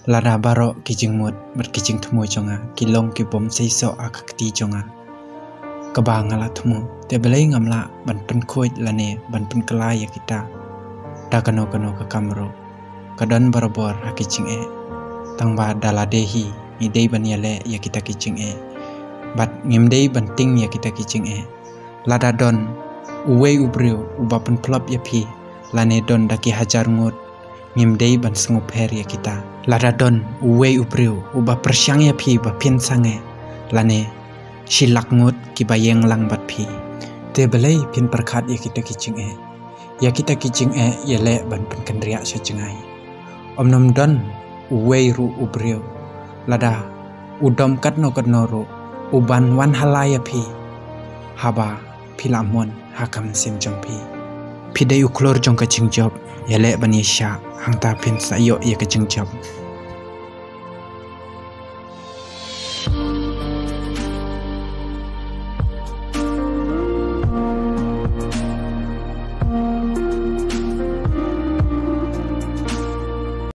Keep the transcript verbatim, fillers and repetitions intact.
Lada baroh ki jingmut bad ki jingthmu jong nga ki long ki bym seisoh ha ka kti jong nga, kaba nga la thmu, te balei ngam lah ban pynkhuid lane ban pynkylla ïa kita da kano kano ka kam ruh? Ka don barabor ha ki jingeh. Tangba da lade hi ngi dei ban ïaleh ïa kita ki jingeh, bad ngim dei ban tieng ïa kita ki jingeh. Lada don uwei u briew uba pynphlop ïa phi, lane don da ki hajar ngut, ngim dei ban sngewpher ïa kita. Lada don uwei u briew uba pyrshang ïa phi ba phin sangeh, lane shi lak ngut kiba ïeng lang bad phi, te balei phin pyrkhat ïa kita ki jingeh? Ïa kita ki jingeh ïaleh ban pynkynriah sha jngai. Ym nym don uwei ruh u briew, lada u dom katno katno ruh, uban wan halai ïa phi haba phi la mon ha ka mynsiem jong phi. Phi dei u khlur jong ka jingjop, ïaleh ban ïashah, hangta phin sa ïoh ïa ka jingjop.